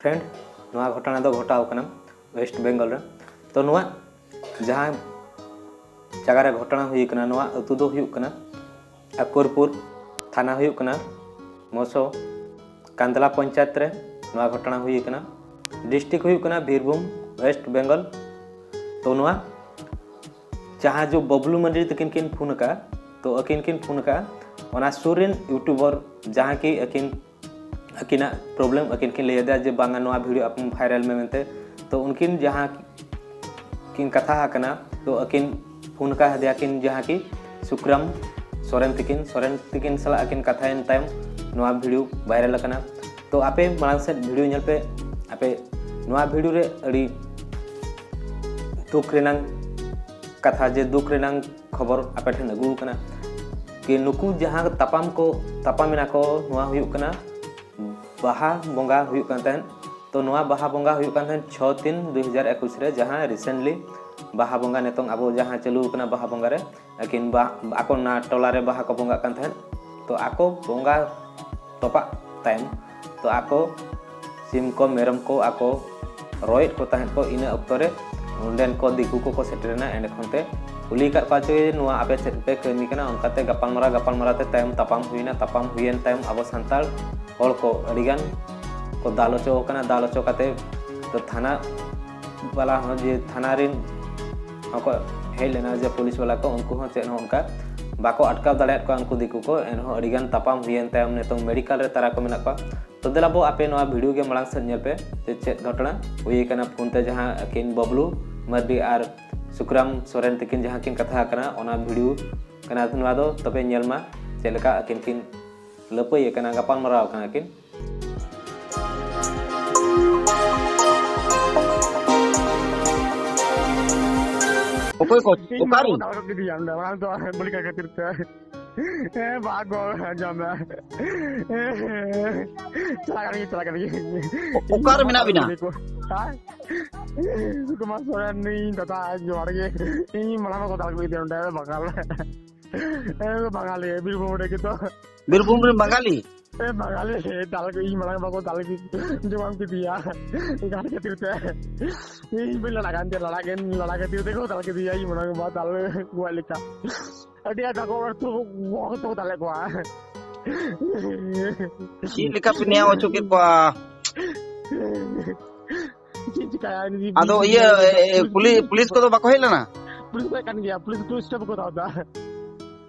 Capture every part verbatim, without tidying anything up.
Friend, ᱱᱚᱣᱟ ᱜᱷᱚᱴᱚᱱᱟ ᱫᱚ ᱜᱷᱚᱴᱟᱣ ᱠᱟᱱᱟ ᱳᱭᱮᱥᱴ ᱵᱮᱝᱜᱚᱞ ᱨᱮ᱾ ᱛᱚ ᱱᱚᱣᱟ ᱡᱟᱦᱟᱸ ᱡᱟᱭᱜᱟ ᱨᱮ ᱜᱷᱚᱴᱚᱱᱟ ᱦᱩᱭ ᱠᱟᱱᱟ, ᱱᱚᱣᱟ ᱟᱹᱛᱩ ᱫᱚ ᱦᱩᱭᱩᱜ ᱠᱟᱱᱟ ᱟᱠᱚᱨᱯᱩᱨ, ᱛᱷᱟᱱᱟ ᱦᱩᱭᱩᱜ ᱠᱟᱱᱟ ᱢᱚᱥᱚ, ᱠᱟᱱᱫᱞᱟ ᱯᱚᱧᱪᱟᱭᱮᱛ ᱨᱮ ᱱᱚᱣᱟ ᱜᱷᱚᱴᱚᱱᱟ ᱦᱩᱭ ᱠᱟᱱᱟ᱾ ᱰᱤᱥᱴᱨᱤᱠᱴ ᱦᱩᱭᱩᱜ ᱠᱟᱱᱟ ᱵᱤᱨᱵᱷᱩᱢ, ᱳᱭᱮᱥᱴ ᱵᱮᱝᱜᱚᱞ᱾ ᱛᱚ ᱱᱚᱣᱟ ᱡᱟᱦᱟᱸ ᱡᱚ ᱵᱟᱵᱞᱩ ᱢᱟᱹᱨᱰᱤ ᱛᱟᱹᱠᱤᱱ ᱠᱤᱱ ᱯᱷᱳᱱ ᱟᱠᱟᱫᱼᱟ, ᱛᱚ ᱟᱹᱠᱤᱱ ᱠᱤᱱ ᱯᱷᱳᱱ ᱟᱠᱟᱫᱼᱟ ᱚᱱᱟ ᱥᱩᱨ ᱨᱮᱱ ᱤᱭᱩᱴᱩᱵᱟᱨ, ᱡᱟᱦᱟᱸ ᱠᱤ ᱟᱹᱠᱤᱱ ᱟᱹᱠᱤᱱᱟᱜ ᱯᱨᱚᱵᱞᱮᱢ ᱟᱹᱠᱤᱱ ᱠᱤᱱ ᱞᱟᱹᱭ ᱟᱫᱮᱭᱟ ᱡᱮ ᱵᱟᱝᱟ, ᱱᱚᱣᱟ ᱵᱷᱤᱰᱤᱭᱳ ᱟᱯᱮ ᱵᱷᱟᱭᱨᱟᱞ ᱢᱮ ᱢᱮᱱᱛᱮ᱾ ᱛᱚ ᱩᱱᱠᱤᱱ ᱡᱟᱦᱟᱸ ᱠᱤᱱ ᱠᱟᱛᱷᱟ ᱟᱠᱟᱱᱟ, ᱛᱚ ᱟᱹᱠᱤᱱ ᱯᱷᱳᱱ ᱟᱠᱟᱫᱮᱭᱟ ᱠᱤᱱ ᱡᱟᱦᱟᱸ ᱠᱤ ᱥᱩᱠᱨᱟᱢ ᱥᱚᱨᱮᱱ ᱛᱤᱠᱤᱱ, ᱥᱚᱨᱮᱱ ᱛᱤᱠᱤᱱ ᱥᱟᱞᱟᱜ ᱟᱹᱠᱤᱱ ᱠᱟᱛᱷᱟᱭᱮᱱ ᱛᱟᱭᱚᱢ ᱱᱚᱣᱟ ᱵᱷᱤᱰᱤᱭᱳ ᱵᱷᱟᱭᱨᱟᱞ ᱟᱠᱟᱱᱟ᱾ ᱛᱚ ᱟᱯᱮ ᱢᱟᱲᱟᱝ ᱥᱮᱫ ᱵᱷᱤᱰᱤᱭᱳ ᱧᱮᱞ ᱯᱮ᱾ ᱟᱯᱮ ᱱᱚᱣᱟ ᱵᱷᱤᱰᱤᱭᱳ ᱨᱮ ᱟᱹᱰᱤ ᱫᱩᱠ ᱨᱮᱱᱟᱝ ᱠᱟᱛᱷᱟ, ᱡᱮ ᱫᱩᱠ ᱨᱮᱱᱟᱝ ᱠᱷᱚᱵᱚᱨ ᱟᱯᱮ ᱴᱷᱮᱱ ᱟᱹᱜᱩ ᱟᱠᱟᱱᱟ ᱠᱤ ᱱᱩᱠᱩ ᱡᱟᱦᱟᱸ ᱛᱟᱯᱟᱢ ᱠᱚ ᱛᱟᱯᱟᱢ ᱮᱱᱟ ᱠᱚ, ᱱᱚᱣᱟ ᱦᱩᱭᱩᱜ ᱠᱟᱱᱟ ᱵᱟᱦᱟ ᱵᱚᱸᱜᱟ ᱦᱩᱭᱩᱜ ᱠᱟᱱ ᱛᱟᱦᱮᱸᱫ᱾ ᱛᱚ ᱱᱚᱣᱟ ᱵᱟᱦᱟ ᱵᱚᱸᱜᱟ ᱦᱩᱭᱩᱜ ᱠᱟᱱ ᱛᱟᱦᱮᱸᱫ ᱪᱷᱚ ᱛᱤᱱ ᱫᱩ ᱦᱟᱡᱟᱨ ᱮᱠᱩᱥ ᱨᱮ, ᱡᱟᱦᱟᱸ ᱨᱤᱥᱮᱱᱴᱞᱤ ᱵᱟᱦᱟ ᱵᱚᱸᱜᱟ ᱱᱤᱛᱚᱝ ᱟᱵᱚ ᱡᱟᱦᱟᱸ ᱪᱟᱹᱞᱩ ᱟᱠᱟᱱᱟ ᱵᱟᱦᱟ ᱵᱚᱸᱜᱟ ᱨᱮ, ᱟᱹᱠᱤᱱ ᱵᱟ-, ᱟᱠᱚ ᱚᱱᱟ ᱴᱚᱞᱟ ᱨᱮ ᱵᱟᱦᱟ ᱠᱚ ᱵᱚᱸᱜᱟᱜ ᱠᱟᱱ ᱛᱟᱦᱮᱸᱫ᱾ ᱛᱚ ᱟᱠᱚ ᱵᱚᱸᱜᱟ ᱛᱚᱯᱟᱜ ᱛᱟᱭᱚᱢ, ᱛᱚ ᱟᱠᱚ ᱥᱤᱢ ᱠᱚ ᱢᱮᱨᱚᱢ ᱠᱚ ᱟᱠᱚ ᱨᱚᱭᱮᱫ ᱠᱚ ᱛᱟᱦᱮᱸᱫ ᱠᱚ᱾ ᱤᱱᱟᱹ ᱚᱠᱛᱚ ᱨᱮ ᱚᱸᱰᱮᱱ ᱠᱚ ᱫᱤᱠᱩ ᱠᱚᱠᱚ ᱥᱮᱴᱮᱨᱮᱱᱟ᱾ ᱮᱸᱰᱮ ᱠᱷᱚᱱ ᱛᱮ ᱠᱩᱞᱤ ᱟᱠᱟᱫ ᱠᱚᱣᱟ ᱪᱮ ᱱᱚᱣᱟ ᱟᱯᱮ ᱪᱮᱫ ᱯᱮ ᱠᱟᱹᱢᱤ ᱠᱟᱱᱟ? ᱚᱱᱠᱟᱛᱮ ᱜᱟᱯᱟᱞᱢᱟᱨᱟᱣ ᱜᱟᱯᱟᱞᱢᱟᱨᱟᱣ ᱛᱮ ᱛᱟᱭᱚᱢ ᱛᱟᱯᱟᱢ ᱦᱩᱭᱱᱟ᱾ ᱛᱟᱯᱟᱢ ᱦᱩᱭᱮᱱ ᱛᱟᱭᱚᱢ ᱟᱵᱚ ᱥᱟᱱᱛᱟᱲ ᱦᱚᱲ ᱠᱚ ᱟᱹᱰᱤᱜᱟᱱ ᱠᱚ ᱫᱟᱞ ᱦᱚᱪᱚ ᱟᱠᱟᱱᱟ᱾ ᱫᱟᱞ ᱦᱚᱪᱚ ᱠᱟᱛᱮ ᱛᱚ ᱛᱷᱟᱱᱟ ᱵᱟᱞᱟ ᱦᱚᱸ, ᱡᱮ ᱛᱷᱟᱱᱟ ᱨᱮᱱ ᱦᱚᱸᱠᱚ ᱦᱮᱡ ᱞᱮᱱᱟ, ᱡᱮ ᱯᱩᱞᱤᱥ ᱵᱟᱞᱟ ᱠᱚ, ᱩᱱᱠᱩ ᱦᱚᱸ ᱪᱮᱫ ᱦᱚᱸ ᱚᱱᱠᱟ ᱵᱟᱠᱚ ᱟᱴᱠᱟᱣ ᱫᱟᱲᱮᱭᱟᱫ ᱠᱚᱣᱟ ᱩᱱᱠᱩ ᱫᱤᱠᱩ ᱠᱚ᱾ ᱮᱱᱦᱚᱸ ᱟᱹᱰᱤᱜᱟᱱ ᱛᱟᱯᱟᱢ ᱦᱩᱭᱮᱱ ᱛᱟᱭᱚᱢ ᱱᱤᱛᱚᱝ ᱢᱮᱰᱤᱠᱟᱞ ᱨᱮ ᱛᱟᱨᱟ ᱠᱚ ᱢᱮᱱᱟᱜ ᱠᱚᱣᱟ᱾ ᱛᱚ ᱫᱮᱞᱟ ᱵᱚ ᱟᱯᱮ ᱱᱚᱣᱟ ᱵᱷᱤᱰᱤᱭᱳ ᱜᱮ ᱢᱟᱲᱟᱝ ᱥᱮᱫ ᱧᱮᱞ ᱯᱮ, ᱡᱮ ᱪᱮᱫ ᱜᱷᱚᱴᱚᱱᱟ ᱦᱩᱭ ᱟᱠᱟᱱᱟ ᱯᱷᱳᱱ ᱛᱮ, ᱡᱟᱦᱟᱸ ᱟᱹᱠᱤᱱ ᱵᱟᱵᱞᱩ ᱢᱟᱨᱰᱤ ᱟᱨ ᱥᱩᱠᱨᱟᱢ ᱥᱚᱨᱮᱱ ᱛᱟᱹᱠᱤᱱ ᱡᱟᱦᱟᱸ ᱠᱤᱱ ᱠᱟᱛᱷᱟ ᱟᱠᱟᱱᱟ, ᱚᱱᱟ ᱵᱷᱤᱰᱤᱭᱳ ᱠᱟᱱᱟ᱾ ᱱᱚᱣᱟ ᱫᱚ ᱛᱚᱵᱮ ᱧᱮᱞ ᱢᱟ ᱪᱮᱫ ᱞᱮᱠᱟ ᱟᱹᱠᱤᱱ ᱠᱤᱱ ᱞᱟᱹᱯᱟᱹᱭ ᱟᱠᱟᱱᱟ, ᱜᱟᱯᱟᱞ ᱢᱟᱨᱟᱣ ᱟᱠᱟᱱᱟ ᱠᱤᱱ᱾ ᱚᱠᱚᱭ ᱠᱚ? ᱤᱧ ᱚᱠᱟᱨᱮ? ᱢᱟ ᱜᱚᱴᱟ ᱦᱚᱲ ᱠᱚ ᱜᱤᱰᱤᱭᱟ ᱚᱸᱰᱮ, ᱚᱱᱟ ᱫᱚ ᱵᱟᱹᱞᱤ ᱠᱟᱜ ᱠᱷᱟᱹᱛᱤᱨ ᱛᱮ᱾ ᱦᱮᱸ, ᱵᱟᱜ ᱜᱚ, ᱟᱸᱡᱚᱢ ᱢᱮ᱾ ᱪᱟᱞᱟᱜ ᱠᱟᱱ ᱜᱤᱭᱟᱹᱧ, ᱪᱟᱞᱟᱜ ᱠᱟᱱ ᱜᱤᱭᱟᱹᱧ᱾ ᱚᱠᱟᱨᱮ ᱢᱮᱱᱟᱜ ᱵᱤᱱᱟ? ᱦᱮᱸ? ᱥᱩᱠᱩᱢᱟᱨ ᱥᱚᱨᱮᱱ, ᱤᱧ ᱫᱟᱫᱟ, ᱡᱚᱦᱟᱨ ᱜᱮ᱾ ᱤᱧ ᱢᱟᱲᱟᱝ ᱠᱚ ᱫᱟᱞ ᱟᱹᱜᱩᱭᱮᱫᱮ ᱚᱸᱰᱮ, ᱵᱟᱝᱜᱟᱞ᱾ ᱦᱮᱸ, ᱵᱟᱝᱜᱟᱞᱤ, ᱵᱤᱨᱵᱷᱩᱢ ᱨᱮᱜᱮ ᱛᱚ᱾ ᱵᱤᱨᱵᱷᱩᱢ ᱨᱮᱱ ᱵᱟᱝᱜᱟᱞᱤ? ᱮ ᱵᱟᱝᱟᱞᱤ ᱫᱟᱞ ᱠᱚ ᱤᱧ ᱢᱟᱲᱟᱝ ᱵᱟᱠᱚ ᱫᱟᱞ ᱠᱮᱫ-, ᱡᱚᱢᱟᱢ ᱠᱮᱫᱮᱭᱟ᱾ ᱜᱟᱱ ᱠᱷᱟᱹᱛᱤᱨ ᱛᱮ ᱤᱧ ᱵᱟᱹᱧ ᱞᱟᱲᱟ ᱠᱟᱱ ᱛᱮ, ᱞᱟᱲᱟ ᱜᱮ, ᱞᱟᱲᱟ ᱠᱷᱟᱹᱛᱤᱨ ᱛᱮᱠᱚ ᱫᱟᱞ ᱠᱮᱫᱮᱭᱟ ᱤᱧ ᱢᱟᱲᱟᱝ ᱵᱟ ᱫᱟᱞ ᱜᱚᱡ ᱞᱮᱠᱟ᱾ ᱟᱹᱰᱤ ᱟᱸᱴ ᱟᱠᱚ ᱚᱲᱟᱜ ᱛᱩ ᱜᱚᱜᱚ ᱛᱟᱠᱚ ᱫᱟᱞᱮᱫ ᱠᱚᱣᱟ᱾ ᱪᱮᱫ ᱞᱮᱠᱟ ᱯᱮ ᱱᱮᱭᱟᱣ ᱦᱚᱪᱚ ᱠᱮᱫ ᱠᱚᱣᱟ? ᱪᱮᱫ ᱪᱤᱠᱟᱹᱭᱟ? ᱟᱫᱚ ᱤᱭᱟᱹ, ᱮ, ᱮ, ᱯᱩᱞᱤ-, ᱯᱩᱞᱤᱥ ᱠᱚᱫᱚ ᱵᱟᱠᱚ ᱦᱮᱡ ᱞᱮᱱᱟ? ᱯᱩᱞᱤᱥ ᱠᱚ ᱦᱮᱡ ᱠᱟᱱ ᱜᱮᱭᱟ, ᱯᱩᱞᱤᱥ ᱠᱚ step ᱠᱚ ᱦᱟᱛᱟᱣ ᱮᱫᱟ᱾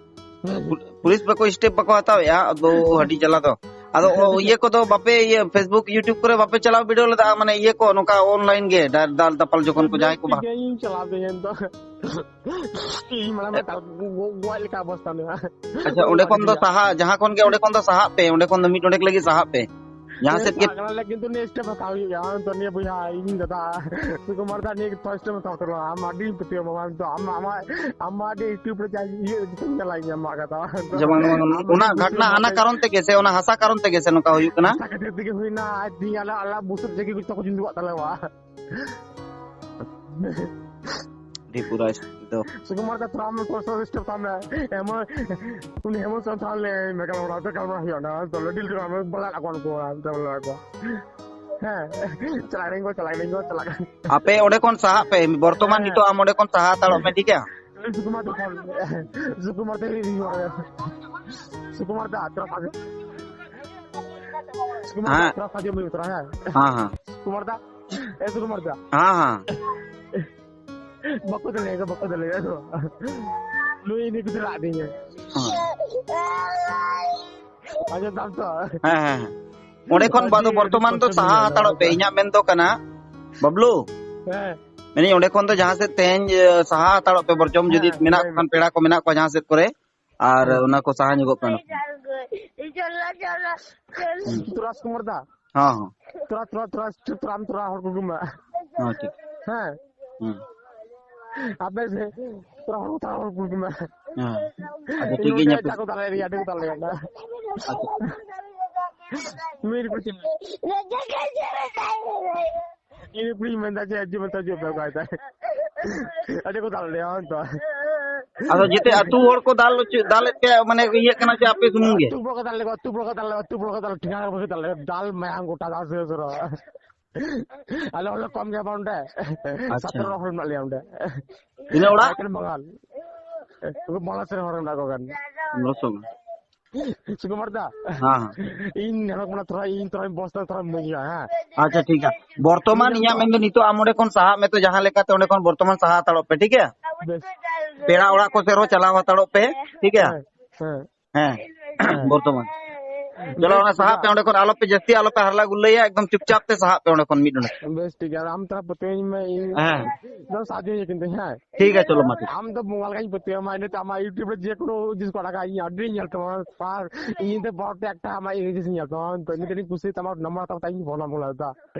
ᱯᱩᱞᱤᱥ ᱵᱟᱠᱚ step ᱵᱟᱠᱚ ᱦᱟᱛᱟᱣᱮᱫᱼᱟ, ᱟᱫᱚ ᱟᱹᱰᱤ ᱡᱟᱞᱟ ᱫᱚ᱾ ᱟᱫᱚ ᱚ, ᱤᱭᱟᱹ ᱠᱚᱫᱚ ᱵᱟᱯᱮ, ᱤᱭᱟᱹ, Facebook, YouTube ᱠᱚᱨᱮ ᱵᱟᱯᱮ ᱪᱟᱞᱟᱣ ᱵᱤᱰᱟᱹᱣ ᱞᱮᱫᱟ? ᱢᱟᱱᱮ ᱤᱭᱟᱹ ᱠᱚ, ᱱᱚᱝᱠᱟ online ᱜᱮ, ᱫᱟᱞ, ᱫᱟᱞ ᱫᱟᱯᱟᱞ ᱡᱚᱠᱷᱚᱱ ᱠᱚ ᱡᱟᱦᱟᱸᱭ ᱠᱚ ᱵᱟᱦᱟ- ᱤᱧ ᱪᱟᱞᱟᱣ ᱫᱟᱹᱧ ᱮᱱ ᱫᱚ᱾ ᱤᱧ ᱢᱟᱲᱟᱝ ᱢᱟ ᱫᱟᱞ ᱜᱚ-, ᱜᱚᱡ ᱞᱮᱠᱟ ᱚᱵᱚᱥᱛᱟ ᱢᱮᱱᱟᱜᱼᱟ᱾ ᱟᱪᱪᱷᱟ, ᱚᱸᱰᱮ ᱠᱷᱚᱱ ᱫᱚ ᱥᱟᱦᱟ, ᱡᱟᱦᱟᱸ ᱠᱷᱚᱱ ᱜᱮ, ᱚᱸᱰᱮ ᱠᱷᱚᱱ ᱫᱚ ᱥᱟᱦᱟᱜ ᱯᱮ, ᱚᱸᱰᱮ ᱠᱷᱚᱱ ᱫᱚ ᱢᱤᱫ ᱰᱚᱸᱰᱮᱠ ᱞᱟᱹᱜᱤᱫ ᱥᱟᱦᱟᱜ ᱯᱮ᱾ ᱡᱟᱦᱟᱸ ᱥᱮᱫ ᱜᱮ ᱥᱟᱦᱟ ᱠᱟᱱᱟ, ᱞᱮᱠᱤᱱ ᱛᱚ next step ᱦᱟᱛᱟᱣ ᱦᱩᱭᱩᱜᱼᱟ᱾ ᱟᱢ ᱛᱚ ᱱᱤᱭᱟᱹ ᱵᱚᱭᱦᱟ, ᱤᱧ ᱫᱟᱫᱟ, ᱥᱩᱠᱩᱢᱟᱨ ᱫᱟ, ᱱᱤᱭᱟᱹ first time ᱦᱟᱛᱟᱣ ᱩᱛᱟᱹᱨᱚᱜᱼᱟ᱾ ᱟᱢ ᱟᱹᱰᱤᱧ ᱯᱟᱹᱛᱭᱟᱹᱣ ᱟᱢᱟ, ᱟᱢ ᱫᱚ, ᱟᱢ, ᱟᱢᱟᱜ, ᱟᱢᱟᱜ ᱟᱹᱰᱤ YouTube ᱨᱮ ᱡᱟ ᱤᱭᱟᱹ ᱧᱮᱞᱟ ᱤᱧ ᱟᱢᱟᱜ ᱠᱟᱛᱷᱟ᱾ ᱡᱮᱢᱚᱱ, ᱡᱮᱢᱚᱱ ᱟᱢ ᱚᱱᱟ ᱟᱹᱰᱤ ᱜᱷᱚᱴᱱᱟ, ᱠᱩᱥᱤ ᱦᱟᱱᱟ ᱟᱢᱟᱜ ᱠᱟᱨᱚᱱ ᱛᱮᱜᱮ ᱥᱮ ᱚᱱᱟ ᱦᱟᱥᱟ ᱠᱟᱨᱚᱱ ᱛᱮᱜᱮ ᱥᱮ ᱱᱚᱝᱠᱟ ᱦᱩᱭᱩᱜ ᱠᱟᱱᱟ? ᱦᱟᱥᱟ ᱠᱷᱟᱹᱛᱤᱨ ᱛᱮᱜᱮ ᱦᱩᱭᱱᱟ, ᱟᱨ ᱛᱤᱦᱤᱧ ᱟᱞᱮ, ᱟᱞᱮ ᱵᱩᱥᱩᱵ ᱡᱟᱭᱜᱟ ᱠᱚ ᱡᱚᱛᱚ ᱠᱚ ᱡᱩᱸᱰᱩ ᱟᱠᱟᱫ ᱛᱟᱞᱮᱭᱟ᱾ ᱟᱹᱰᱤ ᱵᱩᱨᱟ ᱫᱚ᱾ ᱥᱩᱠᱩᱢᱟᱨ ᱫᱟ, ᱛᱷᱚᱲᱟ ᱟᱢ ᱛᱷᱚᱲᱟ ᱥᱚᱨᱮᱥ ᱴᱷᱮᱱ ᱛᱟᱢ ᱢᱮ᱾ ᱮᱢᱚᱱ, ᱩᱱᱤ ᱦᱮᱢᱚᱱ ᱥᱚᱨᱮᱱ ᱛᱷᱚᱲᱟ ᱞᱟᱹᱭ ᱟᱭ ᱢᱮ, ᱜᱟᱞᱢᱟᱨᱟᱣ ᱫᱚ ᱜᱟᱞᱢᱟᱨᱟᱣ ᱦᱩᱭᱩᱜᱼᱟ ᱱᱟᱦᱟᱜ᱾ ᱛᱚ, ᱞᱟᱹᱴᱩ ᱞᱟᱹᱴᱩ ᱜᱟᱞᱢᱟᱨᱟᱣ ᱵᱟᱞᱟ ᱟᱠᱚ ᱩᱱᱠᱩ ᱚᱲᱟᱜ ᱛᱮ ᱵᱚᱞᱚ ᱟᱠᱚ᱾ ᱦᱮᱸ, ᱪᱟᱞᱟᱜ ᱠᱟᱹᱱᱟᱹᱧ ᱠᱚ, ᱪᱟᱞᱟᱜ ᱠᱟᱹᱱᱟᱹᱧ ᱠᱚ, ᱪᱟᱞᱟᱜ ᱠᱟᱹᱱᱟᱹᱧ᱾ ᱟᱯᱮ ᱚᱸᱰᱮ ᱠᱷᱚᱱ ᱥᱟᱦᱟᱜ ᱯᱮ, ᱵᱚᱨᱛᱚᱢᱟᱱ ᱦᱮᱸ᱾ ᱱᱤᱛᱚᱜ ᱟᱢ ᱚᱸᱰᱮ ᱠᱷᱚᱱ ᱥᱟᱦᱟ ᱦᱟᱛᱟᱲᱚᱜ ᱢᱮ, ᱴᱷᱤᱠ ᱜᱮᱭᱟ? ᱥᱩᱠᱩᱢᱟᱨ ᱫᱟ ᱯᱷᱳᱱ, ᱥᱩᱠᱩᱢᱟᱨ ᱫᱟ ᱯᱷᱳᱱ, ᱥᱩᱠᱩᱢᱟᱨ ᱫᱟ, ᱛᱷᱚᱲᱟ ᱯᱷᱟᱸᱠ-, ᱥᱩᱠᱩᱢᱟᱨ ᱫᱟ, ᱦᱮᱸ᱾ ᱛᱷᱚᱲᱟ ᱯᱷᱟᱸᱠ ᱢᱮ, ᱛᱷᱚᱲᱟ, ᱦᱮᱸ᱾ ᱦᱮᱸ, ᱦᱮᱸ᱾ ᱥᱩᱠᱩᱢᱟᱨ ᱫᱟ, ᱮ ᱥᱩᱠᱩᱢᱟᱨ ᱫᱟ᱾ ᱦᱮᱸ, ᱦᱮᱸ᱾ ᱵᱟᱠᱚ ᱫᱟᱲᱮᱭᱟᱜᱼᱟ, ᱵᱟᱠᱚ ᱫᱟᱲᱮᱭᱟᱜᱼᱟ᱾ ᱱᱩᱭ ᱤᱱᱟᱹ ᱠᱚᱛᱮ ᱨᱟᱜ ᱫᱤᱧᱟ᱾ ᱦᱮᱸ᱾ ᱟᱸᱡᱚᱢ ᱫᱟᱢ ᱛᱚ? ᱦᱮᱸ, ᱦᱮᱸ, ᱦᱮᱸ᱾ ᱚᱸᱰᱮ ᱠᱷᱚᱱ ᱟᱹᱰᱤ, ᱵᱟᱫᱚ ᱟᱹᱰᱤ ᱵᱚᱨᱛᱚᱢᱟᱱ ᱫᱚ ᱠᱚᱥᱴᱚ ᱥᱟᱦᱟ ᱵᱩᱡᱷᱟᱹᱣ ᱮᱱᱟ ᱦᱟᱛᱟᱲᱚᱜ ᱯᱮ᱾ ᱚᱱᱟ᱾ ᱤᱧᱟᱹᱜ ᱢᱮᱱ ᱫᱚ ᱠᱟᱱᱟ, ᱵᱟᱵᱞᱩ, ᱦᱮᱸ᱾ ᱢᱮᱱᱫᱟᱹᱧ ᱚᱸᱰᱮ ᱠᱷᱚᱱ ᱫᱚ ᱡᱟᱦᱟᱸ ᱥᱮᱫ ᱛᱮᱦᱮᱧ, ᱮ, ᱥᱟᱦᱟ ᱦᱟᱛᱟᱲᱚᱜ ᱯᱮ ᱵᱚᱨᱪᱚᱢ, ᱡᱩᱫᱤ ᱦᱮᱸ, ᱢᱮᱱᱟᱜ ᱞᱟᱹᱭ ᱠᱚ ᱢᱮ᱾ ᱠᱷᱟᱱ ᱯᱮᱲᱟ ᱠᱚ ᱢᱮᱱᱟᱜ ᱠᱚᱣᱟ ᱡᱟᱦᱟᱸ ᱥᱮᱫ ᱠᱚᱨᱮ, ᱟᱨ ᱦᱮᱸ᱾ ᱚᱱᱟ ᱠᱚ ᱥᱟᱦᱟ ᱧᱚᱜᱚᱜ ᱯᱮ ᱚᱸᱰᱮ ᱠᱷᱚᱱ᱾ ᱦᱩᱸ᱾ ᱛᱚᱨᱟ ᱥᱩᱠᱩᱢᱟᱨ ᱫᱟ᱾ ᱦᱚᱸ, ᱦᱚᱸ᱾ ᱛᱚᱨᱟ, ᱛᱚᱨᱟ, ᱛᱚᱨᱟ, ᱛᱚᱨᱟ, ᱛᱚᱨᱟ ᱦᱚᱲ ᱠᱚ ᱜᱩᱢᱟ᱾ ᱦᱚᱸ, ᱴᱷᱤᱠ᱾ ᱦᱮᱸ᱾ ᱦᱩᱸ᱾ ᱟᱯᱮ ᱥᱮ ᱛᱚᱨᱟ ᱦᱚᱲ, ᱛᱚᱨᱟ ᱦᱚᱲ ᱠᱚ ᱜᱩᱢᱟ᱾ ᱦᱮᱸ᱾ ᱟᱪᱪᱷᱟ, ᱴᱷᱤᱠ ᱜᱮᱭᱟ, ᱱᱚᱰᱮ ᱤᱧ ᱦᱟᱯᱮ ᱮᱴᱟᱜ ᱠᱚ ᱫᱟᱞᱮ ᱨᱮᱭᱟ, ᱟᱹᱰᱤ ᱠᱚ ᱫᱟᱞᱮ ᱨᱮᱭᱟ᱾ ᱟᱪᱪᱷᱟ᱾ ᱢᱤᱨ ᱠᱚ ᱪᱮᱫ? ᱤᱧ ᱠᱩᱲᱤᱧ ᱢᱮᱱᱫᱟ ᱡᱮ, ᱟᱹᱡᱤᱡ ᱢᱮᱛᱟ ᱡᱮ ᱚᱠᱚᱭ ᱫᱟᱭ? ᱟᱹᱰᱤ ᱠᱚ ᱫᱟᱞ ᱨᱮᱭᱟ, ᱦᱚᱸ ᱛᱚ᱾ ᱟᱫᱚ ᱡᱮᱛᱮ ᱟᱹᱛᱩ ᱦᱚᱲ ᱠᱚ ᱫᱟᱞ ᱦᱚᱪᱚ, ᱫᱟᱞᱮᱫ ᱯᱮᱭᱟ, ᱢᱟᱱᱮ ᱤᱭᱟᱹᱜ ᱠᱟᱱᱟ ᱪᱮ ᱟᱯᱮ ᱥᱩᱢᱩᱝ ᱜᱮ? ᱟᱹᱛᱩ ᱦᱚᱲ ᱠᱚ ᱫᱟᱞ ᱞᱮ, ᱟᱹᱛᱩ ᱦᱚᱲ ᱠᱚ ᱫᱟᱞ ᱞᱮ, ᱟᱹᱛᱩ ᱦᱚᱲ ᱠᱚ ᱫᱟᱞ ᱞᱮ, ᱴᱷᱤᱠᱟᱹᱱᱟ ᱵᱟᱹᱜᱤ ᱫᱟᱞ ᱞᱮ, ᱫᱟᱞ ᱢᱟᱭᱟᱝ ᱜᱚᱴᱟ ᱫᱟᱞ ᱥᱮ ᱥᱚᱨᱚ᱾ ᱟᱞᱮ ᱦᱚᱲ ᱞᱮ ᱠᱚᱢ ᱜᱮᱭᱟ ᱵᱟᱝ ᱚᱸᱰᱮ᱾ ᱟᱪᱪᱷᱟ᱾ ᱥᱚᱛᱨᱚ ᱦᱚᱲ ᱢᱮᱱᱟᱜ ᱞᱮᱭᱟ ᱚᱸᱰᱮ᱾ ᱛᱤᱱᱟᱹᱜ ᱚᱲᱟᱜ? ᱮᱠᱮᱱ ᱵᱟᱝᱜᱟᱞ᱾ ᱩᱱᱠᱩ ᱵᱟᱝᱞᱟᱫᱮᱥ ᱨᱮᱱ ᱦᱚᱲ ᱢᱮᱱᱟᱜ ᱠᱚ ᱠᱟᱱ᱾ ᱯᱚᱱᱨᱚᱥᱚ᱾ ᱥᱩᱠᱩᱢᱟᱨ ᱫᱟ᱾ ᱦᱮᱸ, ᱦᱮᱸ᱾ ᱤᱧ ᱧᱮᱞᱚᱜ ᱠᱟᱱᱟ ᱛᱷᱚᱲᱟ, ᱤᱧ ᱛᱷᱚᱲᱟᱧ ᱵᱚᱥ ᱛᱷᱚᱲᱟᱧ ᱢᱚᱡᱽ ᱜᱮᱭᱟ, ᱦᱮᱸ᱾ ᱟᱪᱪᱷᱟ, ᱴᱷᱤᱠ ᱜᱮᱭᱟ᱾ ᱵᱚᱨᱛᱚᱢᱟᱱ ᱤᱧᱟᱹᱜ ᱢᱮᱱᱫᱚ ᱱᱤᱛᱚᱜ ᱟᱢ ᱚᱸᱰᱮ ᱠᱷᱚᱱ ᱥᱟᱦᱟᱜ ᱢᱮ ᱛᱚ, ᱡᱟᱦᱟᱸ ᱞᱮᱠᱟᱛᱮ ᱚᱸᱰᱮ ᱠᱷᱚᱱ ᱵᱚᱨᱛᱚᱢᱟᱱ ᱥᱟᱦᱟ ᱦᱟᱛᱟᱲᱚᱜ ᱯᱮ, ᱴᱷᱤᱠ ᱜᱮᱭᱟ? ᱵᱮᱥ᱾ ᱯᱮᱲᱟ ᱚᱲᱟᱜ ᱠᱚ ᱥᱮᱫ ᱦᱚᱸ ᱪᱟᱞᱟᱣ ᱦᱟᱛᱟᱲᱚᱜ ᱯᱮ, ᱴᱷᱤᱠ ᱜᱮᱭᱟ? ᱦᱮᱸ, ᱦᱮᱸ᱾ ᱦᱮᱸ, ᱦᱮᱸ᱾ ᱵᱚᱨᱛᱚᱢᱟᱱ᱾ ᱪᱚᱞᱚ, ᱵᱮᱥ, ᱚᱱᱟ ᱴᱷᱤᱠ ᱥᱟᱦᱟᱜ ᱜᱮᱭᱟ᱾ ᱯᱮ ᱚᱸᱰᱮ ᱠᱷᱚᱱ, ᱟᱞᱚ ᱯᱮ ᱡᱟᱹᱥᱛᱤ ᱟᱞᱚ ᱯᱮ ᱦᱟᱨᱞᱟ ᱜᱩᱨᱞᱟᱹᱭᱟ, ᱮᱠᱫᱚᱢ ᱪᱩᱯᱪᱟᱯ ᱛᱮ ᱥᱟᱦᱟᱜ ᱯᱮ ᱚᱸᱰᱮ ᱠᱷᱚᱱ ᱢᱤᱫ ᱰᱚᱸᱰᱮᱠ᱾ ᱵᱮᱥ, ᱴᱷᱤᱠ ᱜᱮᱭᱟ᱾ ᱟᱢ ᱛᱷᱚᱲᱟ ᱯᱟᱹᱛᱭᱟᱹᱣᱟᱹᱧ ᱢᱮ, ᱤᱧ ᱦᱮᱸ᱾ ᱫᱚ ᱥᱟᱦᱟᱡᱽᱡᱚ ᱤᱧ ᱠᱤᱱᱛᱩ, ᱦᱮᱸ᱾ ᱴᱷᱤᱠ ᱜᱮᱭᱟ, ᱪᱚᱞᱚ ᱢᱟ, ᱴᱷᱤᱠ᱾ ᱟᱢ ᱫᱚ ᱵᱚᱸᱜᱟ ᱞᱮᱠᱟᱧ ᱯᱟᱹᱛᱭᱟᱹᱣ ᱢᱟ, ᱤᱱᱟᱹᱛᱮ ᱟᱢᱟᱜ YouTube ᱨᱮ ᱡᱮ ᱠᱳᱱᱳ ᱡᱤᱱᱤᱥ ᱠᱚ ᱟᱲᱟᱜᱟ, ᱤᱧ ᱟᱹᱰᱤᱧ ᱧᱮᱞ ᱛᱟᱢᱟ᱾ ᱟᱨ ᱤᱧ ᱫᱚ ᱵᱟᱨᱚ ᱴᱟ ᱮᱠᱴᱟ ᱟᱢᱟᱜ ᱤᱧ ᱧᱮᱞ ᱛᱟᱢᱟ, ᱛᱚ ᱤᱧ ᱫᱚ ᱟᱹᱰᱤᱧ ᱠᱩᱥᱤᱭᱟᱛᱟᱢᱟ, ᱱᱟᱢᱵᱟᱨ ᱦᱟᱛᱟᱣ ᱠᱟᱛᱮ ᱤᱧ ᱯᱷᱳᱱ ᱟᱢ ᱠᱟᱱᱟ ᱫᱟ᱾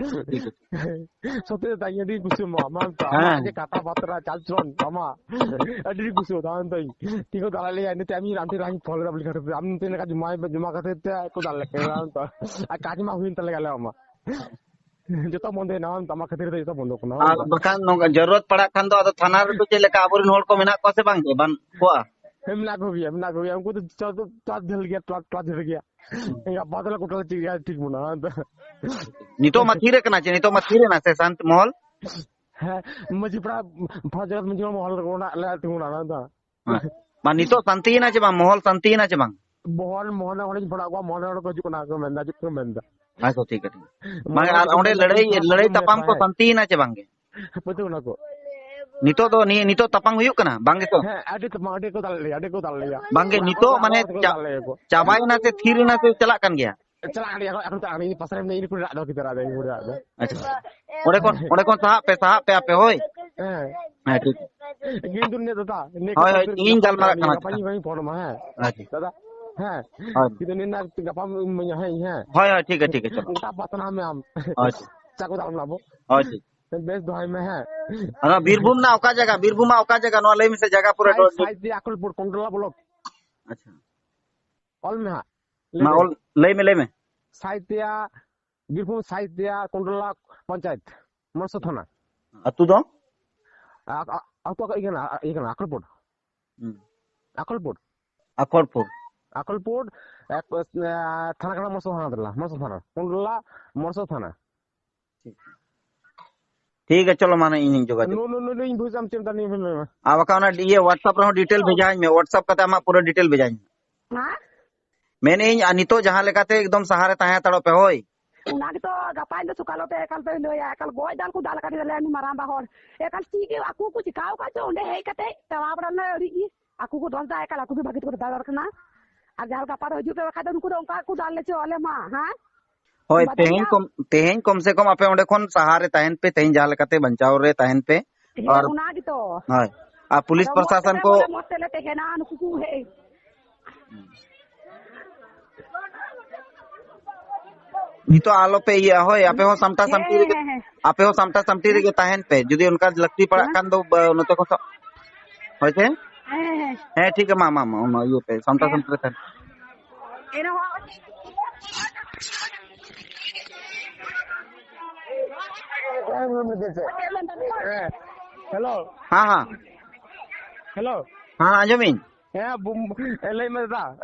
ᱴᱷᱤᱠ ᱟᱪᱷᱮ᱾ ᱥᱚᱛᱭᱚ ᱫᱟ, ᱤᱧ ᱟᱹᱰᱤᱧ ᱠᱩᱥᱤᱭᱟᱢᱟ, ᱟᱢᱟᱜ ᱦᱮᱸ᱾ ᱡᱮ ᱠᱟᱛᱷᱟ ᱵᱟᱛᱨᱟ, ᱪᱟᱞ ᱪᱚᱞᱚᱱ ᱟᱢᱟᱜ ᱟᱹᱰᱤᱧ ᱠᱩᱥᱤᱭᱟᱫᱟ᱾ ᱟᱢ ᱫᱚ ᱤᱧ ᱴᱷᱤᱠ ᱠᱚ ᱫᱟᱞᱟᱭ ᱞᱮᱭᱟ, ᱤᱱᱟᱹᱛᱮ ᱟᱢ ᱤᱧ ᱟᱢ ᱴᱷᱮᱱ ᱨᱟᱱ ᱯᱷᱳᱱ ᱞᱮᱫᱟ ᱵᱚᱞᱮ, ᱠᱷᱟᱹᱛᱤᱨ ᱛᱮ ᱟᱢ ᱴᱷᱮᱱ ᱞᱮᱠᱟ ᱡᱚᱢᱟ, ᱡᱚᱢᱟ ᱠᱷᱟᱹᱛᱤᱨ ᱛᱮ ᱠᱚ ᱫᱟᱞ ᱞᱮᱫ ᱠᱟᱱᱟ ᱟᱢ ᱫᱚ᱾ ᱟᱨ ᱠᱟᱡᱽ ᱢᱟ ᱦᱩᱭᱮᱱ ᱛᱟᱞᱮ ᱜᱮ ᱟᱞᱮᱭᱟᱜ ᱢᱟ᱾ ᱡᱚᱛᱚ ᱵᱚᱱᱫᱚᱭᱮᱱᱟ, ᱟᱢᱟᱜ ᱠᱷᱟᱹᱛᱤᱨ ᱛᱮ ᱡᱚᱛᱚ ᱵᱚᱱᱫᱚ ᱠᱟᱱᱟ᱾ ᱟᱨ ᱵᱟᱠᱷᱟᱱ ᱱᱚᱝᱠᱟ ᱡᱟᱹᱨᱩᱲᱟᱛ ᱯᱟᱲᱟᱜ ᱠᱷᱟᱱ ᱫᱚ ᱟᱫᱚ ᱛᱷᱟᱱᱟ ᱨᱮᱫᱚ ᱪᱮᱫ ᱞᱮᱠᱟ ᱟᱵᱚᱨᱮᱱ ᱦᱚᱲ ᱠᱚ ᱢᱮᱱᱟᱜ ᱠᱚᱣᱟ ᱥᱮ ᱵᱟᱝ ᱜᱮ? ᱵᱟᱹᱱᱩᱜ ᱠᱚᱣᱟ? ᱦᱮᱸ, ᱢᱮᱱᱟᱜ ᱠᱚᱜᱮᱭᱟ, ᱢᱮᱱᱟᱜ ᱠᱚᱜᱮᱭᱟ᱾ ᱩᱱᱠᱩ ᱫᱚ ᱪᱚ-, ᱪᱚ-, ᱪᱚ ᱡᱷᱟᱹᱞ ᱜᱮᱭᱟ, ᱴᱚᱞᱟ, ᱴᱚᱞᱟ ᱡᱷᱟᱹᱞ ᱜᱮᱭᱟ᱾ ᱜᱟᱯᱟ ᱫᱚᱞᱮ ᱜᱚᱴᱟ ᱞᱮ ᱪᱮᱫ ᱜᱮᱭᱟ, ᱴᱷᱤᱠ ᱵᱟᱹᱱᱩᱜᱼᱟ᱾ ᱱᱤᱛᱚᱜ ᱢᱟ ᱛᱷᱤᱨ ᱟᱠᱟᱱᱟ ᱪᱮ? ᱱᱤᱛᱚᱜ ᱢᱟ ᱛᱷᱤᱨ ᱮᱱᱟ ᱥᱮ ᱥᱟᱱᱛ ᱢᱚᱦᱚᱞ? ᱦᱮᱸ, ᱢᱟᱹᱡᱷᱤ ᱯᱟᱲᱟ, ᱯᱷᱟᱡᱽᱨᱟᱛ ᱢᱟᱹᱡᱷᱤ ᱢᱚᱦᱚᱞ ᱨᱮ ᱚᱲᱟᱜ ᱞᱮ ᱛᱤᱸᱜᱩᱱᱟ, ᱚᱱᱟ ᱫᱚ᱾ ᱦᱮᱸ᱾ ᱢᱟ ᱱᱤᱛᱚᱜ ᱥᱟᱱᱛᱤᱭᱮᱱᱟ ᱪᱮ ᱵᱟᱝ? ᱢᱚᱦᱚᱞ ᱥᱟᱱᱛᱤᱭᱮᱱᱟ ᱪᱮ ᱵᱟᱝ? ᱢᱚᱦᱚᱞ, ᱢᱚᱦᱚᱞ ᱨᱮ ᱚᱸᱰᱮᱧ ᱯᱷᱳᱱᱟᱫ ᱠᱚᱣᱟ, ᱢᱚᱦᱚᱞ ᱨᱮ ᱚᱸᱰᱮ ᱠᱚ ᱦᱤᱡᱩᱜ ᱠᱟᱱᱟ ᱠᱚ ᱢᱮᱱᱫᱟ, ᱦᱤᱡᱩᱜ ᱠᱚ ᱢᱮᱱᱫᱟ᱾ ᱟᱪᱪᱷᱟ, ᱴᱷᱤᱠ ᱜᱮᱭᱟ, ᱴᱷᱤᱠ ᱜᱮᱭᱟ᱾ ᱢᱚᱦᱚᱞ ᱢᱟᱱᱮ ᱨᱮ ᱟᱨ ᱚᱸᱰᱮ ᱢᱮᱱᱫᱟ, ᱞᱟᱹᱲᱦᱟᱹᱭ, ᱦᱤᱡᱩᱜ ᱠᱟᱱᱟ ᱞᱟᱹᱲᱦᱟᱹᱭ ᱠᱚ ᱛᱟᱯᱟᱢ ᱢᱮᱱᱫᱟ, ᱠᱚ ᱦᱮᱸ᱾ ᱥᱟᱱᱛᱤᱭᱮᱱᱟ ᱪᱮ ᱵᱟᱝ ᱜᱮ? ᱯᱟᱹᱛᱭᱟᱹᱣ ᱠᱟᱱᱟ ᱠᱚ᱾ ᱱᱤᱛᱚᱜ ᱫᱚ ᱱᱤᱭᱟᱹ, ᱱᱤᱛᱚᱜ ᱛᱟᱯᱟᱢ ᱦᱩᱭᱩᱜ ᱠᱟᱱᱟ? ᱵᱟᱝ ᱜᱮ ᱛᱚ? ᱦᱮᱸ, ᱟᱹᱰᱤ ᱛᱟᱯᱟᱢ, ᱟᱹᱰᱤ ᱠᱚ ᱫᱟᱞ ᱞᱮᱭᱟ, ᱟᱹᱰᱤ ᱠᱚ ᱫᱟᱞ ᱞᱮᱭᱟ᱾ ᱵᱟᱝ ᱜᱮ, ᱚᱲᱟᱜ ᱠᱚ, ᱱᱤᱛᱚᱜ ᱚᱲᱟᱜ ᱢᱟᱱᱮ ᱠᱚ ᱫᱟᱞ ᱞᱮᱭᱟ ᱠᱚ᱾ ᱪᱟᱵᱟᱭᱮᱱᱟ ᱥᱮ ᱛᱷᱤᱨ ᱮᱱᱟ ᱥᱮ ᱪᱟᱞᱟᱜ ᱠᱟᱱ ᱜᱮᱭᱟ? ᱪᱟᱞᱟᱜ ᱠᱟᱱ ᱜᱮᱭᱟ, ᱮᱠᱷᱚᱱ, ᱮᱠᱷᱚᱱ ᱪᱟᱞᱟᱜ ᱠᱟᱱᱟ᱾ ᱤᱧ ᱯᱟᱥᱮ ᱨᱮ ᱢᱮᱱᱟᱭᱟ, ᱤᱧ ᱨᱮ ᱠᱩᱲᱤ ᱨᱟᱜ ᱫᱚ, ᱜᱤᱫᱽᱨᱟᱹ ᱨᱟᱜ ᱫᱚ, ᱤᱧ ᱠᱩᱲᱤ ᱨᱟᱜ ᱫᱚ᱾ ᱟᱪᱪᱷᱟ᱾ ᱚᱸᱰᱮ ᱠᱷᱚᱱ, ᱚᱸᱰᱮ ᱠᱷᱚᱱ ᱥᱟᱦᱟᱜ ᱯᱮ, ᱥᱟᱦᱟᱜ ᱯᱮ ᱟᱯᱮ, ᱦᱳᱭ᱾ ᱦᱮᱸ᱾ ᱦᱮᱸ, ᱴᱷᱤᱠ᱾ ᱠᱤᱱᱛᱩ ᱱᱤᱭᱟᱹ ᱫᱟᱫᱟ, ᱱᱤᱭᱟᱹ ᱦᱳᱭ, ᱠᱟᱛᱷᱟ ᱦᱳᱭ, ᱵᱤᱱ ᱤᱧ ᱜᱟᱯᱟ ᱜᱟᱞᱢᱟᱨᱟᱜ ᱵᱤᱱ ᱠᱟᱱᱟ, ᱜᱟᱯᱟ ᱪᱮᱫ ᱤᱧ ᱯᱷᱳᱱ ᱟᱢᱟ, ᱦᱮᱸ᱾ ᱟᱪᱪᱷᱟ᱾ ᱫᱟᱫᱟ, ᱦᱮᱸ᱾ ᱦᱳᱭ᱾ ᱠᱤᱱᱛᱩ ᱱᱤᱭᱟᱹ ᱨᱮᱱᱟᱜ ᱜᱟᱯᱟ ᱤᱢᱟᱹᱧᱟ, ᱦᱮᱸ, ᱤᱧ, ᱦᱮᱸ᱾ ᱦᱳᱭ, ᱦᱳᱭ, ᱴᱷᱤᱠ ᱜᱮᱭᱟ, ᱴᱷᱤᱠ ᱜᱮᱭᱟ, ᱪᱚᱞᱚ᱾ ᱜᱚᱴᱟ ᱯᱟᱥᱱᱟᱣ ᱢᱮ ᱟᱢ᱾ ᱦᱳᱭ᱾ ᱪᱟ ᱠᱚ ᱫᱟᱞ ᱟᱵᱚ᱾ ᱦᱳᱭ, ᱴᱷᱤᱠ᱾ ᱵᱮᱥ, ᱫᱚᱦᱚᱭ ᱢᱮ, ᱦᱮᱸ᱾ ᱟᱫᱚ ᱵᱤᱨᱵᱷᱩᱢ ᱨᱮᱱᱟᱜ ᱚᱠᱟ ᱡᱟᱭᱜᱟ? ᱵᱤᱨᱵᱷᱩᱢ ᱨᱮᱱᱟᱜ ᱚᱠᱟ ᱡᱟᱭᱜᱟ? ᱱᱚᱣᱟ ᱞᱟᱹᱭ ᱢᱮᱥᱮ, ᱡᱟᱭᱜᱟ ᱯᱩᱨᱟᱹ ᱥᱟᱭ-, ᱰᱚ-, ᱰᱤ- ᱥᱟᱭᱛᱤᱭᱟ ᱟᱠᱚᱞᱯᱩᱨ, ᱠᱚᱱᱴᱨᱳᱞᱟ ᱵᱞᱚᱠ᱾ ᱟᱪᱪᱷᱟ᱾ ᱚᱞ ᱢᱮ ᱦᱟᱸᱜ᱾ ᱞᱟᱹᱭ ᱢᱟ ᱫᱟᱹᱧ᱾ ᱚᱞ, ᱞᱟᱹᱭ ᱢᱮ, ᱞᱟᱹᱭ ᱢᱮ᱾ ᱥᱟᱭᱛᱤᱭᱟ, ᱵᱤᱨᱵᱷᱩᱢ ᱥᱟᱭᱛᱤᱭᱟ ᱠᱚᱱᱰᱚᱞᱟ ᱯᱚᱧᱪᱟᱭᱮᱛ, ᱢᱚᱱᱥᱟ ᱛᱷᱟᱱᱟ᱾ ᱟᱹᱛᱩ ᱫᱚ? ᱟ-, ᱟ-, ᱟᱹᱛᱩ ᱤᱭᱟᱹ ᱠᱟᱱᱟ, ᱤᱭᱟᱹ ᱠᱟᱱᱟ, ᱟᱠᱨᱚᱯᱩᱨ᱾ ᱦᱩᱸ᱾ ᱟᱠᱚᱞᱯᱩᱨ᱾ ᱟᱠᱚᱞᱯᱩᱨ᱾ ᱟᱠᱚᱞᱯᱩᱨ, ᱮᱠ-, ᱮ, ᱛᱷᱟᱱᱟ ᱠᱟᱱᱟ ᱢᱚᱨᱥᱚ ᱛᱷᱟᱱᱟ ᱫᱚᱞᱟ, ᱢᱚᱨᱥᱚ ᱛᱷᱟᱱᱟ᱾ ᱠᱩᱸᱰᱞᱟ ᱢᱚᱨᱥᱚ ᱛᱷᱟᱱᱟ᱾ ᱴᱷᱤᱠ ᱜᱮᱭᱟ, ᱪᱚᱞᱚ ᱢᱟ, ᱤᱧᱤᱧ ᱡᱳᱜᱟᱡᱳᱜᱽ᱾ ᱱᱩ-, ᱱᱩ-, ᱱᱩ-, ᱱᱩ-, ᱤᱧ ᱵᱩᱡᱽ ᱫᱟᱢ ᱪᱮᱫ ᱫᱟᱱᱤ ᱢᱮ᱾ ᱟᱨ ᱵᱟᱠᱷᱟᱱ ᱚᱱᱟ ᱤᱭᱟᱹ WhatsApp ᱨᱮᱦᱚᱸ detail ᱵᱷᱮᱡᱟᱣᱟᱹᱧ ᱢᱮ, WhatsApp ᱠᱟᱛᱮ ᱟᱢᱟᱜ ᱯᱩᱨᱟᱹ detail ᱵᱷᱮᱡᱟᱣᱟᱹᱧ ᱢᱮ᱾ ᱦᱮᱸ? ᱢᱮᱱᱮᱫ ᱟᱹᱧ, ᱟᱨ ᱱᱤᱛᱚᱜ ᱡᱟᱦᱟᱸ ᱞᱮᱠᱟᱛᱮ ᱮᱠᱫᱚᱢ ᱥᱟᱦᱟᱨᱮ ᱛᱟᱦᱮᱸ ᱦᱟᱛᱟᱲᱚᱜ ᱯᱮ, ᱦᱳᱭ᱾ ᱚᱱᱟ ᱜᱮᱛᱚ ᱜᱟᱯᱟ ᱤᱧ ᱫᱚ ᱥᱚᱠᱟᱞ ᱛᱮ ᱮᱠᱟᱞ ᱛᱮ ᱞᱟᱹᱭᱟ, ᱮᱠᱟᱞ ᱜᱚᱡ ᱫᱟᱞ ᱠᱚ ᱫᱟᱞ ᱟᱠᱟᱫᱮ ᱛᱟᱞᱮᱭᱟ ᱩᱱᱤ ᱢᱟᱨᱟᱝᱵᱟ ᱦᱚᱲ᱾ ᱮᱠᱟᱞ ᱪᱮᱫ ᱜᱮ ᱟᱠᱚ ᱠᱚ ᱪᱤᱠᱟᱣ ᱟᱠᱟᱫ ᱪᱚ ᱚᱸᱰᱮ ᱦᱮᱡ ᱠᱟᱛᱮ ᱪᱟᱞᱟᱣ ᱵᱟᱲᱟ ᱞᱮᱱᱟ ᱟᱹᱰᱤ ᱜᱮ᱾ ᱟᱠᱚ ᱠᱚ ᱫᱚᱥ ᱫᱟ ᱮᱠᱟᱞ ᱟᱠᱚ ᱜᱮ ᱵᱷᱟᱹᱜᱤ ᱛᱮᱠᱚ ᱫᱟᱞ ᱠᱟᱱᱟ᱾ ᱟᱨ ᱡᱟᱦᱟᱸ ᱞᱮᱠᱟ ᱯᱟᱨ ᱦᱤᱡᱩᱜ ᱯᱮ ᱵᱟᱠᱷᱟᱡ ᱫᱚ ᱩᱱᱠᱩ ᱫᱚ ᱚᱱᱠᱟ ᱠᱚ ᱫᱟᱞ ᱞᱮᱪᱚ ᱟᱞᱮ ᱢᱟ, ᱦᱮᱸ? ᱦᱳᱭ, ᱵᱟᱰᱟᱭ ᱛᱮᱦᱮᱧ ᱜᱮᱭᱟᱢ? ᱠᱚᱢ, ᱛᱮᱦᱮᱧ ᱠᱚᱢ ᱥᱮ ᱠᱚᱢ ᱟᱯᱮ ᱚᱸᱰᱮ ᱠᱷᱚᱱ ᱥᱟᱦᱟ ᱨᱮ ᱛᱟᱦᱮᱱ ᱯᱮ, ᱛᱮᱦᱮᱧ ᱡᱟᱦᱟᱸ ᱞᱮᱠᱟᱛᱮ ᱵᱟᱧᱪᱟᱣ ᱨᱮ ᱛᱟᱦᱮᱱ ᱯᱮ᱾ ᱦᱮᱸ, ᱟᱨ ᱚᱱᱟ ᱜᱮᱛᱚ᱾ ᱦᱳᱭ, ᱟᱨ ᱯᱩᱞᱤᱥ ᱟᱫᱚ ᱢᱚᱡᱽ ᱯᱨᱚᱥᱟᱥᱚᱱ ᱛᱮᱞᱮ ᱠᱚ ᱵᱚᱞᱮ, ᱢᱚᱡᱽ ᱛᱮᱞᱮ ᱛᱟᱦᱮᱱᱟ, ᱱᱩᱠᱩ ᱠᱚ ᱦᱮᱡ᱾ ᱱᱤᱛᱚᱜ ᱟᱞᱚ ᱯᱮ ᱤᱭᱟᱹᱜᱼᱟ, ᱦᱳᱭ, ᱟᱯᱮ ᱦᱚᱸ ᱥᱟᱢᱴᱟ ᱥᱟᱢᱴᱤ ᱦᱮᱸ, ᱨᱮᱜᱮ, ᱦᱮᱸ, ᱦᱮᱸ᱾ ᱟᱯᱮ ᱦᱚᱸ ᱥᱟᱢᱴᱟ ᱥᱟᱢᱴᱤ ᱦᱮᱸ᱾ ᱨᱮᱜᱮ ᱛᱟᱦᱮᱱ ᱯᱮ᱾ ᱡᱩᱫᱤ ᱚᱱᱠᱟ ᱞᱟᱹᱠᱛᱤ ᱯᱟᱲᱟᱜ ᱦᱮᱸ᱾ ᱠᱷᱟᱱ ᱫᱚ, ᱵᱟ-, ᱱᱚᱛᱮ ᱠᱷᱚᱱ ᱥᱟ-, ᱦᱳᱭ ᱥᱮ? ᱦᱮᱸ, ᱦᱮᱸ, ᱦᱮᱸ᱾ ᱦᱮᱸ, ᱴᱷᱤᱠ ᱜᱮᱭᱟ, ᱢᱟ, ᱢᱟ, ᱢᱟ, ᱚᱱᱟ ᱤᱭᱟᱹ ᱯᱮ, ᱥᱟᱢᱴᱟ ᱦᱮᱸ᱾ ᱥᱟᱢᱴᱤ ᱨᱮ ᱛᱟᱦᱮᱱ᱾ ᱮᱱᱦᱚᱸ ᱦᱮᱸ, ᱦᱮᱞᱳ᱾ ᱦᱮᱸ, ᱦᱮᱸ᱾ ᱦᱮᱞᱳ᱾ ᱦᱮᱸ, ᱟᱸᱡᱚᱢᱤᱧ᱾ ᱦᱮᱸ, ᱵᱩᱢ-, ᱞᱟᱹᱭ ᱢᱮ ᱫᱟᱫᱟ᱾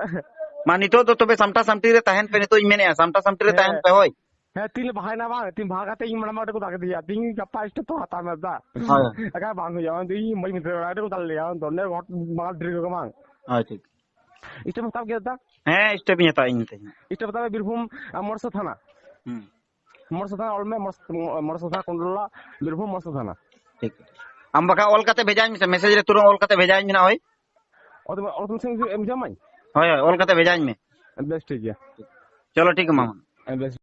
ᱢᱟ, ᱱᱤᱛᱚᱜ ᱫᱚ ᱛᱚᱵᱮ ᱥᱟᱢᱴᱟ ᱥᱟᱢᱴᱤ ᱨᱮ ᱛᱟᱦᱮᱱ ᱯᱮ, ᱱᱤᱛᱚᱜ ᱤᱧ ᱢᱮᱱᱮᱫᱼᱟ, ᱥᱟᱢᱴᱟ ᱥᱟᱢᱴᱤ ᱨᱮ ᱦᱮᱸ᱾ ᱛᱟᱦᱮᱱ ᱯᱮ, ᱦᱳᱭ᱾ ᱦᱮᱸ, ᱛᱤᱱ ᱵᱟᱦᱟᱭᱱᱟ ᱵᱟᱝ, ᱛᱤᱱ ᱵᱟᱦᱟ ᱠᱟᱛᱮ ᱤᱧ ᱢᱟᱲᱟᱝ ᱢᱟ ᱚᱸᱰᱮ ᱠᱚ ᱫᱟᱜ ᱠᱮᱫᱮᱭᱟ, ᱛᱤᱦᱤᱧ ᱜᱟᱯᱟ step ᱛᱚ ᱦᱟᱛᱟᱣ ᱢᱮ ᱫᱟᱫᱟ᱾ ᱦᱳᱭ᱾ ᱮᱠᱟᱞ ᱵᱟᱝ ᱦᱩᱭᱩᱜᱼᱟ, ᱤᱧ ᱵᱟᱹᱧ ᱢᱮᱛᱟ ᱫᱟᱲᱮᱭᱟᱜᱼᱟ, ᱫᱚᱱᱮ ᱜᱚᱴ ᱵᱟᱝ ᱰᱨᱤᱞ ᱠᱚ ᱵᱟᱝ᱾ ᱦᱳᱭ, ᱴᱷᱤᱠ᱾ Step ᱦᱟᱛᱟᱣ ᱜᱮᱭᱟ ᱫᱟᱫᱟ? ᱦᱮᱸ, step ᱤᱧ ᱦᱟᱛᱟᱣᱟ ᱤᱧ ᱱᱤᱛᱚᱜ᱾ Step ᱦᱟᱛᱟᱣ ᱢᱮ ᱵᱤᱨᱵᱷᱩᱢ, ᱟᱨ ᱢᱚᱲᱥᱟ ᱛᱷᱟᱱᱟ᱾ ᱦᱩᱸ᱾ ᱢᱚᱲᱥᱟ ᱛᱷᱟᱱᱟ ᱚᱞ ᱢᱮ, ᱢᱚᱲᱥᱟ, ᱢᱚᱲᱥᱟ ᱛᱷᱟᱱᱟ ᱠᱚᱱᱰᱚᱞᱟ, ᱵᱤᱨᱵᱷᱩᱢ ᱢᱚᱲᱥᱟ ᱛᱷᱟᱱᱟ᱾ ᱴᱷᱤᱠ᱾ ᱟᱢ ᱵᱟᱠᱷᱟᱱ ᱚᱞ ᱠᱟᱛᱮ ᱵᱷᱮᱡᱟᱧ ᱢᱮᱥᱮ, message ᱨᱮ ᱛᱩᱨᱟᱹᱛ ᱚᱞ ᱠᱟᱛᱮ ᱵᱷᱮᱡᱟᱧ ᱢᱮ ᱱᱟᱜ, ᱦᱳᱭ᱾ ᱚ, ᱛᱚᱵᱮ ᱚᱞ ᱠᱟᱛᱮ ᱮᱢ ᱡᱚᱢᱟᱹᱧ? ᱦᱳᱭ, ᱦᱳᱭ, ᱚᱞ ᱠᱟᱛᱮ ᱵᱷᱮᱡᱟᱧ ᱢᱮ᱾ ᱵᱮᱥ, ᱴᱷᱤᱠ ᱜᱮᱭᱟ᱾ ᱪᱚᱞᱚ, ᱴᱷᱤᱠ ᱜᱮᱭᱟ, ᱢᱟᱢᱟ᱾ ᱦᱮᱸ, ᱵᱮᱥ᱾